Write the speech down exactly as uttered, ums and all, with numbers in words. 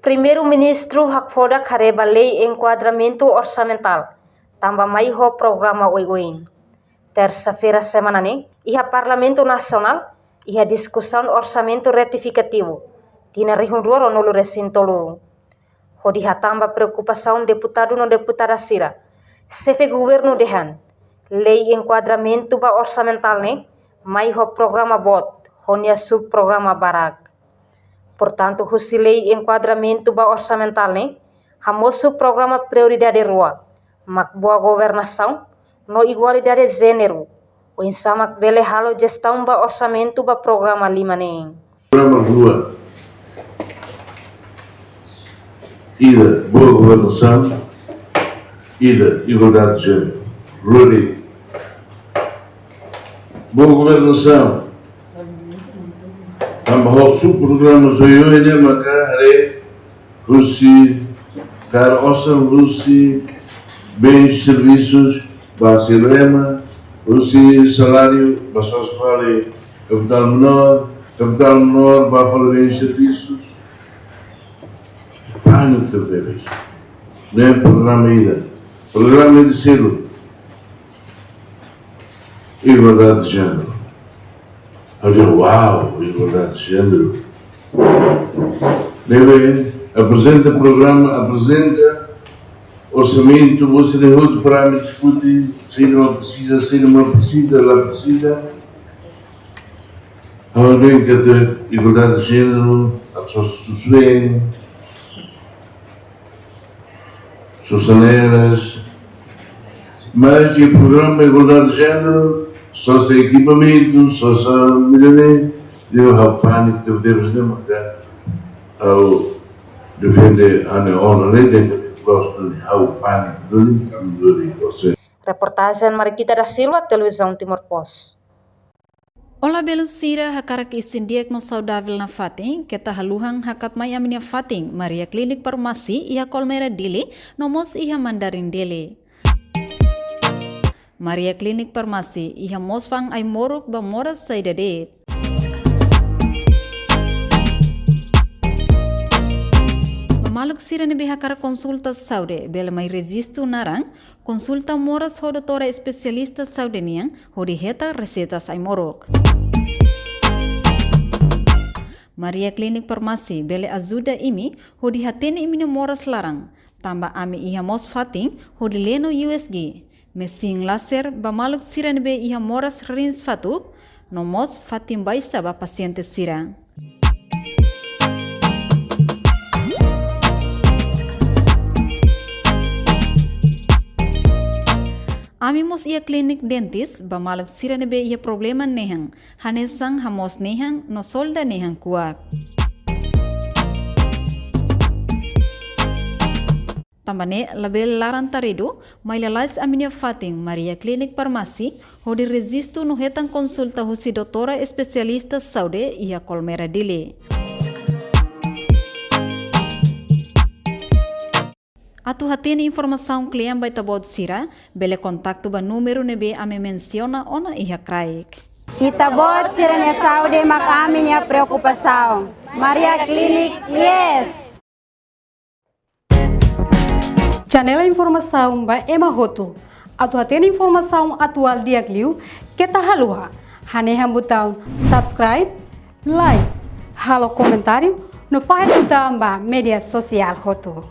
Primeiru-Ministru hakfodak haree ba Lei Enkuadramentu Orsamentál, tanba mai ho programa oioin. Tersa-feira semana ne'e, iha Parlamentu Nasionál, iha diskusaun orsamentu retifikativu tinan rihun rua ruanulu resin tolu. Hodi hatán ba preokupasaun deputadu no deputada sira, xefe governu dehan, lei enkuadramentu ba orsamentál ne'e mai ho programa boot, ho nia subprograma barak. Portantu, husi lei enkuadramentu ba orsamentál ne'e, hamosu programa prioridade rua, mak boa governasaun no igualdade jéneru, oinsá mak bele halo jestaun ba orsamentu ba programa lima ne'e. Programa rua, ida boa governasaun, ida igualdade jéneru. Rua de'it. Boa governasaun, tanba ho subprograma oioin ne'e maka haree husi kaer osan husi bens servisus ba selu ema, husi saláriu ba sosa fali kapitál menór, kapitál menór ba fali bens servisus. Pániku tebes. Ne'e programa ida. Programa ida seluk. Igualdade de jéneru. Olha, uau, igualdade de jéneru. Ne'ebé, aprezenta programa, aprezenta orsamentu, você tem outro programa, diskute, se não precisa, se não precisa, lá precisa. Alguém que tem igualdade de jéneru, a pessoa se suspeita. Sosa neras. Mas iha programa igualdade de jéneru, sosa ekipamentu, sosa milhões, ha'u pániku tebes ne'e maka ha'u defende ha'u-nia onra ne'e, dehan katak gosta ne'e, ha'u pániku duni, ha'u duni gosta. Reportajen Marikita da Silva, Televizaun Timor Post. Olá belun sira, hakarak isin di'ak no saudavel nafatin, keta haluha hakat mai ami-nia fatin, Maria Clinic Farmasi, iha Kolmera Dili, no mós iha Mandarin Dili. Maria Clinic Farmasi, iha mós fa'an ai-moruk ba moras saida de'it. Ba maluk sira ne'ebé hakarak konsulta saúde, bele mai rejistu naran, konsulta moras ho doutora espesialista saúde nian, hodi hetan reseitas ai-moruk. Maria Clinic Farmasi bele ajuda imi, hodi hatene imi-nia moras laran, tanba ami iha mós fatin, hodi lee no U S G, mesin laser ba maluk sira ne'ebé iha moras rins fatuk, no mós fatin baixa ba pasiente sira. Ami mós iha klinik dentis ba maluk sira ne'ebé iha problema nehan, hanesan hamoos nehan no solda nehan kuak. Tanba ne'e labele laran taridu, mai lalais ami-nia fatin Maria Clinic Farmasi, hodi rejistu no hetan konsulta husi doutora espesialista saúde iha Kolmera Dili. Atu hatene informasaun kle'an ba ita-boot sira, bele kontaktu ba númeru ne'ebé ami mensiona ona iha kraik. Ita-boot sira-nia saúde mak ami-nia preokupasaun. Maria Clinic, yes! Janela informasaun ba ema hotu. Atu hatene informasaun atuál di'ak liu, keta haluha hanehan butaun subscribe, like, halo komentáriu, no fahe tutan ba média sosiál hotu.